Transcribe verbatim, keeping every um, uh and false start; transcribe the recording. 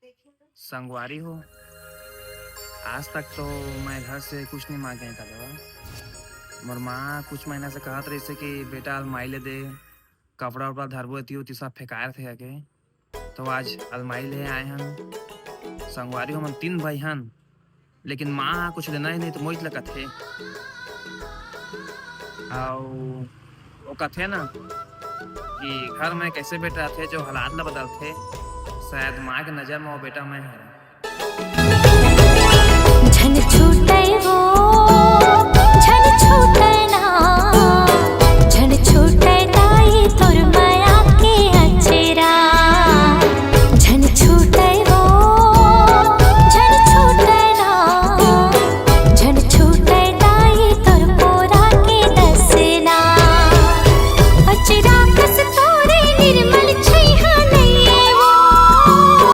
संगवारी हो, आज तक तो मैं घर से कुछ नहीं मांगे हँव कभू। मोर माँ कुछ महीना से कहत रहिसे कि बेटा अलमारी ले दे, कपड़ा उपड़ा धरबो एती ओती सब फेंकाय रथे कहिके। तो आज अलमारी ले आए हन। संगवारी हो, हमन तीन भाई हन, लेकिन माँ कुछ लेना ही नहीं तो मोहित ल कथे। अउ वो कथे ना कि घर में कैसे बेटा आथे जो हालात ला बदलथे, शायद माँ के नजर में वो बेटा मैं हूँ। झन छूटे वो